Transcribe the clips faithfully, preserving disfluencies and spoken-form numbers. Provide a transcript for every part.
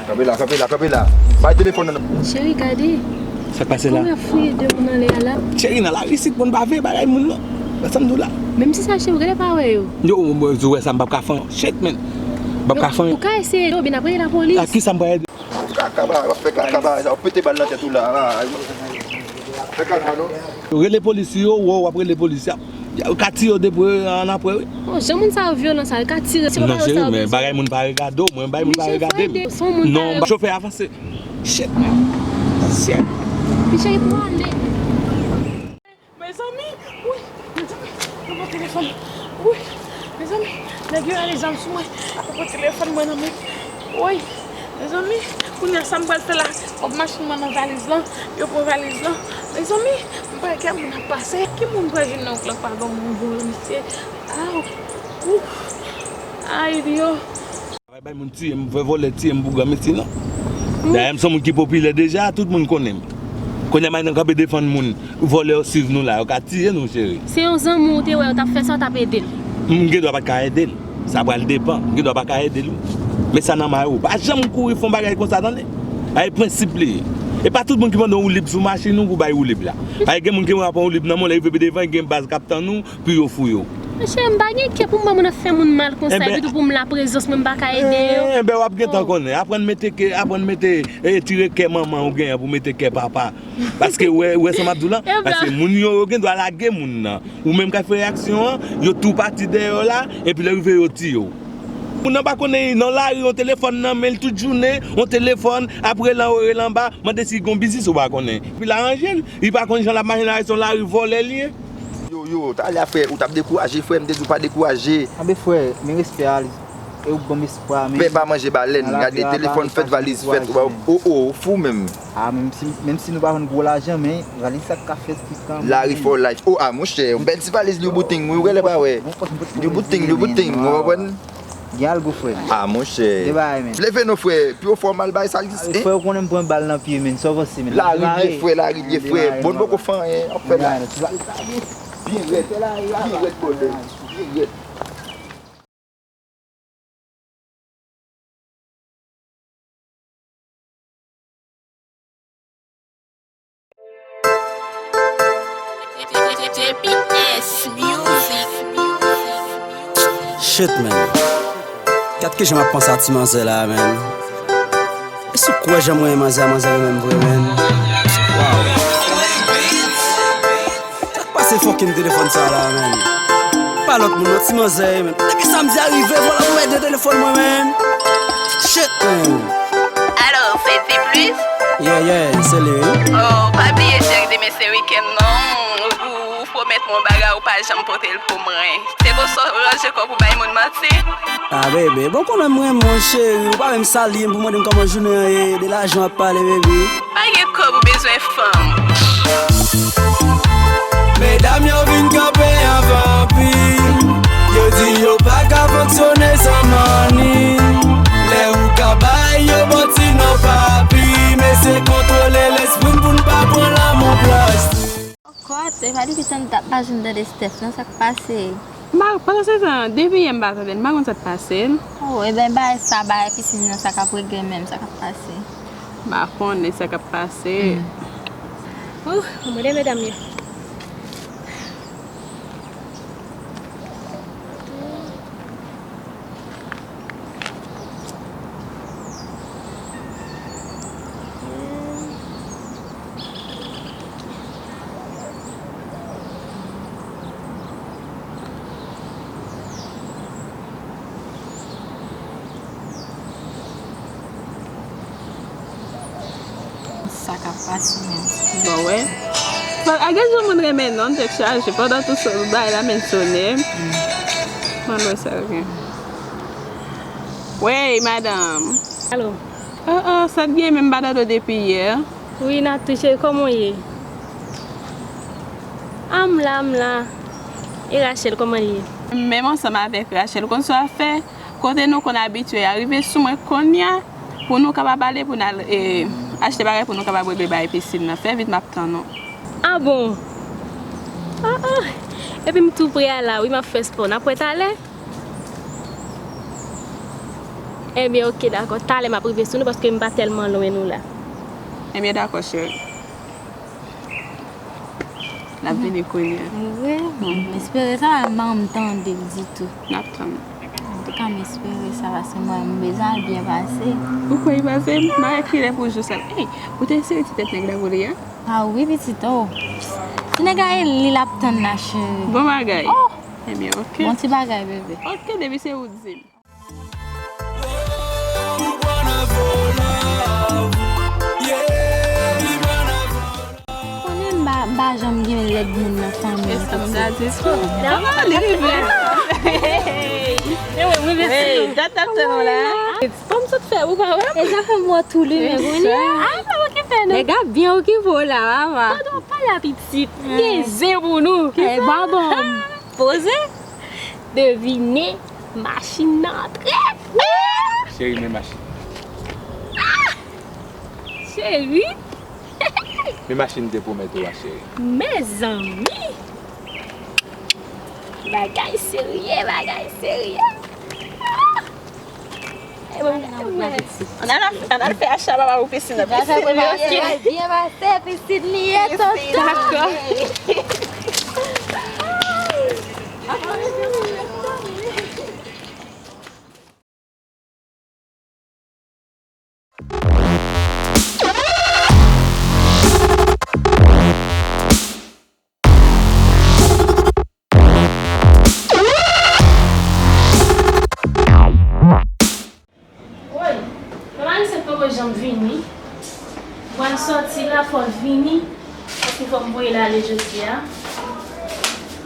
Kanpe la, kanpe la, kanpe la. Bay telefòn nan. Cheri, gade. Sa k pase la? Kòman y ap fouye de moun anlè a la? Cheri, nan lari isit, moun pa veye bagay moun, non. Wè sa m di w la. Menm si sa, cheri, ou genlè pa wè yo. Yo, ou, ou wè sa, m p ap ka fè anyen. Shit, man. M p ap ka fè anyen. Ou ka eseye, yo, oubyen n ap rele lapolis. A kisa m pral ede? Kaka bagay, w ap fè kaka bagay sa, w ap pete bal nan tèt ou la. Fè kaka, non. Rele polis, yo, w ap rele polis. Y ap, y ap ka tiye yo depi annapre, wi. Oh, jan moun sa yo vyolan sa, yo ka tire, se pa bagay sa yo bezwen. Non, cheri, men bagay moun pa regade w, mwen, bagay moun pa regade m. Non, chofè a avanse. Shit, man. Shit. Pi cheri pou ale. Mezanmi, wi, mezanmi, yo pran telefòn. Wi, mezanmi, nèg yo rale zam sou mwen, yo pran telefòn mwen nan men. Wi, mezanmi, kounye a sa m pral fè la? Kòb machin mwen nan valiz lan, yo pran valiz lan. Mezanmi, m pa gen moun ap pase. Ki moun pral vin nan wout lan pa ban mwen bon misye? Aw, ouf, ay, Dyo. Bay, bay moun tiye m, vòlè tiye m pou granmesi, non. Dayè, m se yon moun ki popilè deja, tout moun konnen m. Kounye a, m al nan kanpe defann moun, vòlè yo swiv nou la, yo ka tiye nou, cheri. Se yon zanmi w te wè, w t ap fè sa, w t ap ede l. M gen dwa pa t ka ede l. Sa pral depann. M gen dwa pa ka ede l, wi. Men sa nan may ou. Pa janm kouri fè yon bagay konsa, tande. A, e prensip li ye. E pa tout moun ki mande w woulib sou machin ou pou bay woulib la. A, gen moun ki ap pran woulib nan men w, lè rive pi devan, gen baz k ap tann ou, pou yo fouye w. Monchè, m pa gen kè pou m ban moun nan fè moun mal konsa, epi tou pou m la prezans mwen, m pa ka ede yo. Enben, w ap gentan konnen. Aprann mete kè, aprann mete, e, tire kè manman ou genyen pou mete kè papa. Paske, wè, wè sa m ap di w lan? Paske moun yo, yo gen dwa lage moun nan. Ou menm k ap fè reyaksyon an, yo tou pati dèyè w la, epi lè rive yo tiye w. Moun nan pa konnen, nan lari, yon telefòn nan men l tout jounen, yon telefòn, ap rele anwo, rele anba, mande si gon biznis ou pa konnen. Epi l aranje l, li pa konn jan l ap mache nan lari, se yon lari vòlè li ye. Yo, yo, talè a, frè, ou t ap dekouraje, frè, m te di w pa dekouraje. Anben, frè, men respè a li. E ou ban m espwa, men. Pè pa manje balèn, gade, telefòn fèt, valiz fèt, o, o, ou fou menm. A, menm si, menm si nou pa jwenn gwo lajan, men valiz sa k ka fèt ti kanmenm. Lari for life. O, a, monchè, yon bèl ti valiz Louboutin, wi, ou genlè pa wè. Louboutin, Louboutin, ou konprann? Gen algo, frè. A, monchè. Gen bagay, men. Leve non, frè. Pi w fò mal bay sa egziste. Frè, ou konnen m pran bal nan pye, men. Sa w panse, men? Lari l ye, frè, lari l ye, frè. Bon, n poko fè anyen. Ap fè la. Byen rèd. Byen rèd, brother. Byen rèd. Shit, man. Gad kijan m ap panse a ti manzè la, man. Èske w kwè jan m renmen manzè a, manzè renmen m vre, man? Wow. Sa k pase fucking telefòn sa la, man? Pa lòt moun, non, ti manzè, man. Depi samdi a rive, vòlè ap pèdi telefòn mwen, man. Shit, man. Alo, se T plus? Yeah, yeah, se li, wi. Oh, pa bliye, cheri, demen se wikenn, non. Ou, ou pwomèt mwen yon bagay, ou pa janm pote l pou mwen. Se konsa w ranje kò w pou bay moun manti? Ah, bebe, bon, konnen m renmen w, cheri. Ou pa menm salye m pou mande m kòman jounen an ye. De lajan w ap pale, bebe. Pa gen kòb ou bezwen fanm. Medam yo vin kanpe an vanpi. Yo di yo pa ka fonksyone san mani. Lè ou ka bay yo bon ti non papi. Mesye kontwole lespri n pou n pa pran lanmou plastik. Kòt, e pa depi tanta m pa jwenn tande Steph, non, sa k pase? M pa, pandan se tan, depi yè m pa tande l, m pa konn sa k pase l. Oh, ebyen, bagay sa, bagay pisin nan, sa k ap regle menm, sa k ap pase? M pa konnen sa k ap pase. Hmm. Oh, mwen de medam yo. Sa k ap pase menm? Bon, wè. Bon, a gad jan moun renmen non, tèt chaje. Pandan tou sa, bay la men sonnen. M al wè sa l gen. Wey, madanm. Alo. Oh, oh, sa t gen menm, m pa tande w depi yè. Wi, Natou cheri, kòman w ye? A, m la, m la. E Rachel, kòman l ye? Menm ansanm avèk Rachel, ou konn sa w ap fè? Kote nou konn abitye a, rive sou mwen kounye a, pou nou kapab ale, pou n al, e, achte bagay, pou nou kapab regle bagay pisin nan. Fè vit, m ap tann ou. A bon? Ah, ah. Epi m tou pre a la, wi, m ap fè spò. N ap wè talè? Ebyen, oke, dakò. Talè m ap rive sou nou paske m pa tèlman lwen nou la. Ebyen, dakò, cheri. L ap vini kounye a. Vre? Bon, m espere sa, m pa janm tande ditou. N ap tann. Antouka, m espere sa, paske mwen, m bezwen al byen pase. Ou kwè li pase? M pa wè kilè pou jou sa. Ey, ou te sere ti tèt nèg la pou li a? A wi, pitit, oh. Ti nèg la, e li l ap tann la, cheri. Bon bagay. Oh! Ebyen, oke. Bon ti bagay, bebe. Oke, depi se ou di m. Konnen m pa, m pa janm gen lèd moun nan fanmi. E sa m ta di tou. Kòman li rive? E wi, m rive sou nou. Dat ap tann ou la. Fòm sot fè, ou pa wè? E sa fè m wè tou li men kounye a. A, pa okipe nou. Nèg la byen okipe w la, mama. Pandan w pale a pitit, gen zen pou nou. E pa bon. Poze. Devine, machin nan antre. Cheri, men machin. Cheri. Men machin m te pwomèt ou a, cheri. Mezanmi. Bagay serye, bagay serye. Ann al, ann al fè acha papa pou pisin nan. Pisin nan. Byen pase, pisin li ye, tonton. Dakò. Woy, mwen pa gen sèt poko janm vini. Mwen sòti la, fò l vini. Paske fò m voye l ale jodi a.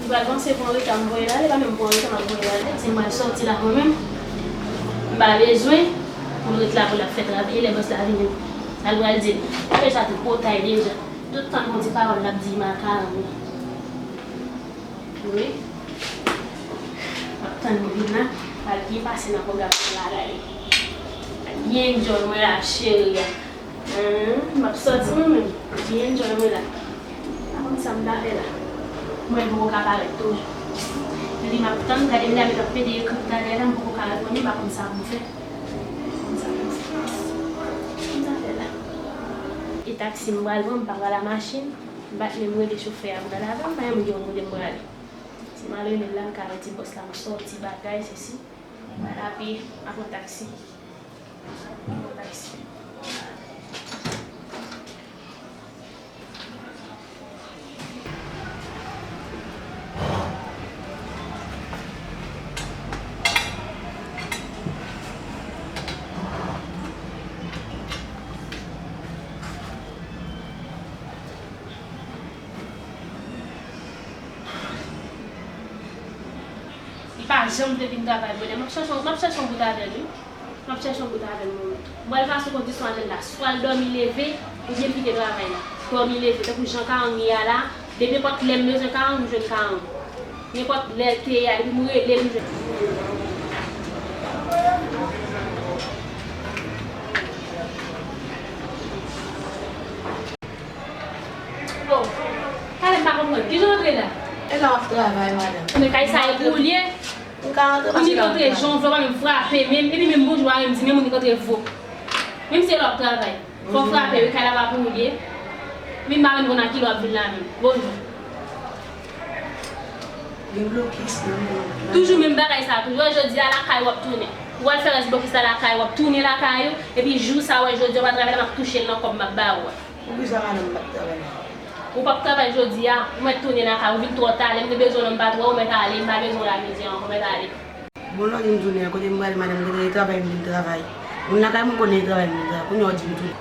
Li pral panse pran reta m voye l ale, pa menm pran reta m ap voye l ale. Se mwen sòti la mwen menm. M pa bezwen pou l ret la pou l ap fè travay. E lè bòs la vini, sa l pral di l? Apre sa, tripotay deja. Tout tan l gon ti pawòl l ap di makaroni. Wi. M ap tann li vin la. Pral byen pase nan pwogram nan la, gade. Byen enjoy mwen la, cheri a. Ahn, m ap sòti mwen menm. Byen enjoy mwen la. M pa konn sa m ta fè la. Mwen poko ka parèt tou. Li m ap tann, gade medam yo t ap pede ekri talè la, m poko ka reponn yo, m pa konn sa pou m fè. M pa konn sa pou m fè. M ta fè la. E taksi m pral pran, m pa pral a machin. M pa t menm rele chofè a pou l al avè m, pa gen moun ki konn kote m prale. Si m al rele l la, m ka redi bòs la m sòti bagay, sesi. Epi, m a pran taksi. M a pran taksi. Li pa janm vle vin travay bonè. M ap chèche, m ap chèche yon bout avè l, wi. M ap chèche yon bout avè l, mwen menm. M pral pase yon kondisyon avè l la. Swa l dòmi leve, oubyen l kite travay la. Dòmi leve, tankou jan Kawong ye a la, depi nenpòt lè m bezwen Kawong, m jwenn Kawong. Nenpòt lè l te ye a, depi m rele l, m jwenn. Oh, talè m pa konprann. Kijan w antre la? E la w ap travay, madanm. Men kay sa e pou ou l ye? M ka antre paske la w ap travay. Ou ni antre jan w vle, w pa menm frape menm. Epi menm bonjou a menm di, men moun ki antre vo. Menm si e la w ap travay. Fò w frape, wi, kay la pa pou ou l ye. Men m pa menm konn a kilè w ap vin la menm. Bonjou. Gen blokis nan men w. Toujou menm bagay sa, toujou. Jodi a lakay w ap tounen. Ou al fè rès blokis la lakay, w ap tounen lakay ou. Epi jou sa w wè jodi a w pa travay la, m ap touche l nan kòb m ap ba ou a. Poukisa madanm m p ap travay? Ou p ap travay jodi a, ou mèt tounen lakay ou, vin twò ta, lè m te bezwen w la m pa t wè w, ou mèt ale, m pa bezwen w la jodi a ankò, mèt ale. Bon, lè w di m tounen an, kote m prale, madanm, m gentan gen travay m vin travay. Moun lakay mwen konnen gen travay m vin travay, kounye a w di m tounen.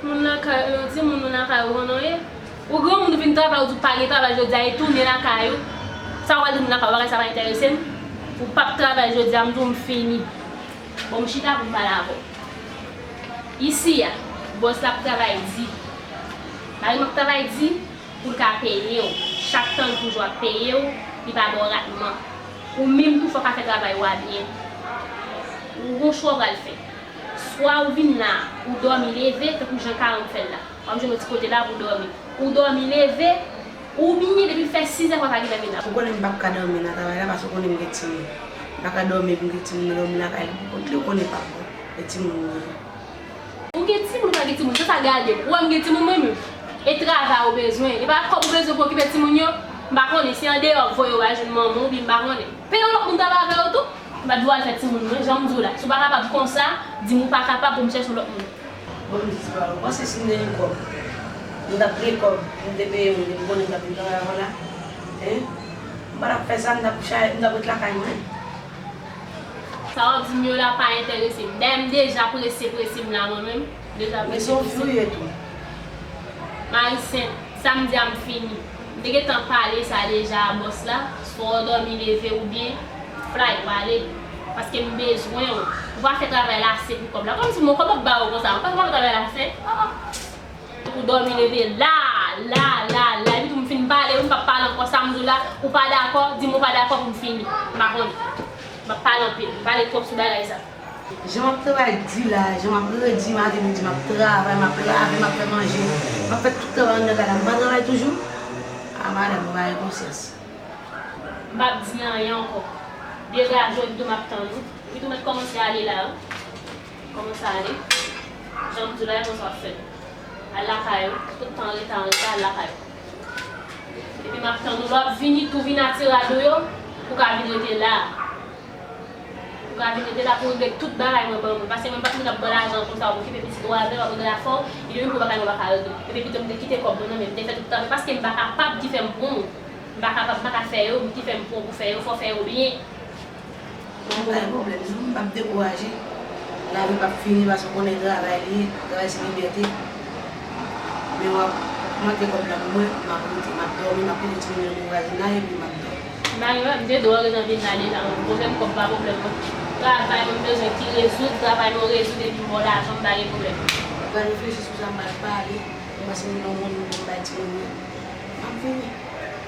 Moun lakay, yo di moun, moun lakay ou konnen w ye. Ou granmoun ou vin travay, ou di w pa gen travay jodi a, e tounen lakay ou. Sa w pral di moun lakay ou, bagay sa pa enterese m. Ou p ap travay jodi a, m di w m fini. Bon, m chita pou m pale avè w. Isi a, bòs la ap travay di. Mari m ap travay di pou l ka peye w. Chak tan l toujou ap peye w, li pa ba w ratman. Ou menm tou fò w ka fè travay ou a byen. Ou gon chwa w pral fè. Swa ou vin la, ou dòmi leve, tankou jan Karen fè l la. W ap jwenn yon ti kote la pou w dòmi. Ou dòmi leve, oubyen depi l fè sizè fò w ta gentan vin la. Ou konnen m p ap ka dòmi nan travay la paske ou konnen m gen timoun. M pa ka dòmi epi m gen timoun nan dòmi lakay li pou kont li, ou konnen pa bon. E timoun mwen. Ou gen timoun, ou pa gen timoun, se sa gade. Ou wè m gen timoun mwen menm. E travay ou bezwen. E pa kòb ou bezwen pou okipe timoun yo. M pa konnen si andeyò ou voye yo al jwenn manman w oubyen m pa konnen. Peye yon lòt moun travay avè yo tou. M pa t vle al fè timoun mwen, jan m di w la. Si w pa kapab konsa, di m ou pa kapab pou m chèche yon lòt moun. Bon, m di sa, ou panse si m te gen kòb, m t ap gen kòb pou m te peye moun, m konnen m t ap vin travay avè w la? Hein? M pa t ap fè sa, m t ap chache, m t ap ret lakay mwen. Sa w ap di m yo la pa enterese m. Dayè m deja prese, prese m la mwen menm. Deja prese, prese. Men se yon fi w ye tou. Marie Sainte, samdi a m fini. M te gentan pale sa deja a bòs la. Swa w dòmi leve oubyen fly w ale. Paske m bezwen w. Ou pa fè travay la ase pou kòb la. Kòmsi m kòb ap ba w konsa. Ou pa fè travay la ase. Ah, ah. Pou dòmi leve la, la, la, la. Epi tou m fin pale, m p ap pale ankò. Sa m di w la, ou pa dakò, di m ou pa dakò pou m fini. M pa konnen. M ap pale anpil. M pale twòp sou bagay sa. Jan m ap travay di la, jan m ap redi maten, midi, m ap travay, m ap lave, m ap fè manje, m ap fè tout travay anndan kay la. M pa travay toujou? A, madanm, ou pa gen konsyans. M p ap di anyen ankò. Degaje w, epi tou m ap tann ou. Epi tou mèt kòmanse ale la wi. Kòmanse ale. Jan m di w la, e konsa w ap fè. Al lakay ou. Tout tan an reta, an reta, al lakay ou. Epi m ap tann ou. Lè w ap vini, tou vin atire rad ou yo, pou w ka vin rete la. Ou ka vin rete la pou w regle tout bagay mwen ban mwen. Paske mwen pa t moun k ap ban lajan konsa, w ap okipe pitit ou avè, w ap regle afè w, epi depi pou bagay mwen pa ka regle. Epi pito m te kite kòb mwen nan men m, m te fè tout travay, paske m pa kapab ki fè m pran w. M pa kapab, m pa ka fè yo, m ki fè m pran w pou fè yo, fò w fè yo byen. M pa gen pwoblèm non, m p ap dekouraje. Lavi p ap fini, paske w konnen travay li ye, travay se libète. Men w ap manke kòb la pou mwen, m ap rete, m ap dòmi, m ap kite timoun yo nan vwazina, epi m ap dòmi. M pa gen pwoblèm, m te di w antre nan vin la deja, mwen, pwoblèm kòb pa pwoblèm mwen. Travay mwen bezwen ki rezoud, travay mwen rezoud epi m ba w lajan, m pa gen pwoblèm. Mwen pral reflechi sou sa, m pral pale, m panse m gen yon moun pou m bay timoun yo. M ap vini.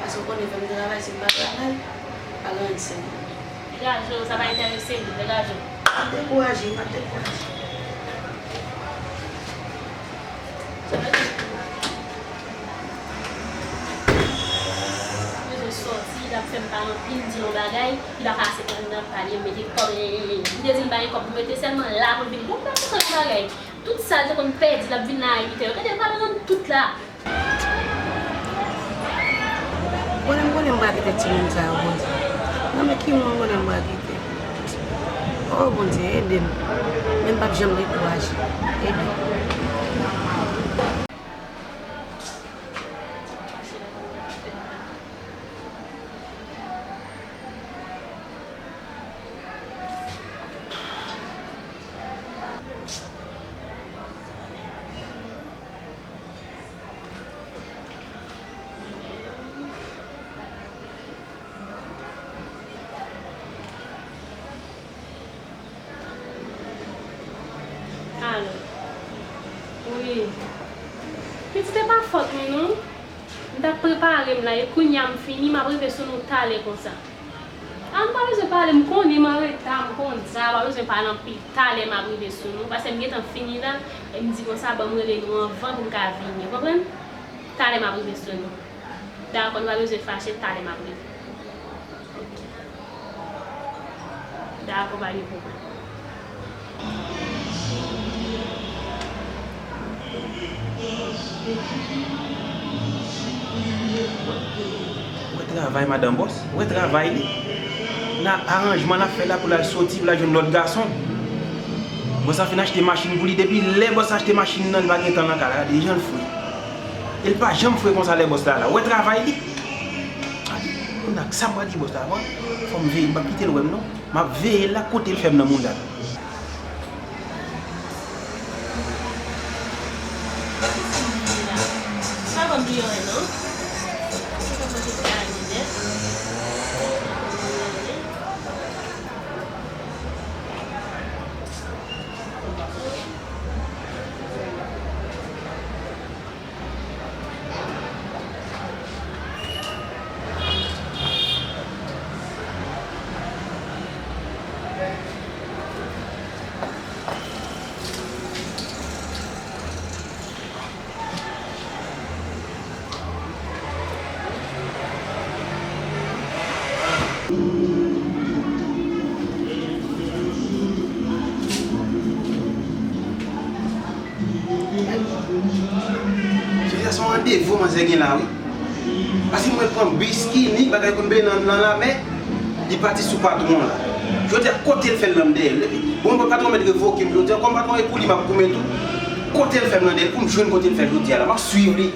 Paske w konnen fè m travay, si m pa travay, pa gen anyen ki sèvi. Degaje w, sa pa enterese m, degaje w. M ap dekouraje, m ap dekouraje. Bezwen sòti, l ap fè m pale anpil, di l yon bagay, li pa ka aksepte m nan pale, m mete kòb, m te di l m pa gen kòb pou mete, sèlman la pou l vin. Bon, m pa konprann bagay. Tout sa l te konn pèdi, l ap vin la a uit è. Gade, l pa rann tout la. Konnen m konnen m pral kite timoun sa yo, Bondye. Nan men ki moun konnen m pral kite? O Bondye, ede m. Men m p ap janm dekouraje. Ede m. Alo. Wi. Pitit, e pa fòt mwen non. M t ap prepare m la, e kounye a m fini, m ap rive sou nou talè konsa. A, m pa bezwen pale, m konnen m anreta, m konn sa, pa bezwen pale anpil. Talè m ap rive sou nou, paske m gentan fini la, e m di konsa, ban m rele nou anvan pou m ka vini, ou konprann? Talè m ap rive sou nou. Dakò, nou pa bezwen fache, talè m ap rive. Dakò, pa gen pwoblèm. Ou wè travay madan bòs, ou wè travay li. Nan aranjman l ap fè la pou l al soti, pou l al jwenn lòt gason. Bòs la fin achte machin pou li, depi lè bòs la achte machin nan, li pa gen tan nan kay la, gade jan l fre. E l pa janm fre konsa lè bòs la la. Ou wè travay li? Gade, kounye a sa m pral di bòs la, bon, fò m veye, m p ap kite l wè m non. M ap veye l la kote l fè m nan mouda. Pa ban m bliye anyen non. Jodi a se yon randevou manzè gen la wi. Paske mwen pran bis, kinik, bagay pou m benyen nan, nan lamè. Li pati sou patwon la. Jodi a kote l fè l nan m dèyè l. Bon, patwon mèt revoke m jodi a. Kòm patwon e pou li m ap goumen tou. Kote l fè m nan dèyè l pou m jwenn kote l fè l jodi a la. M ap swiv li.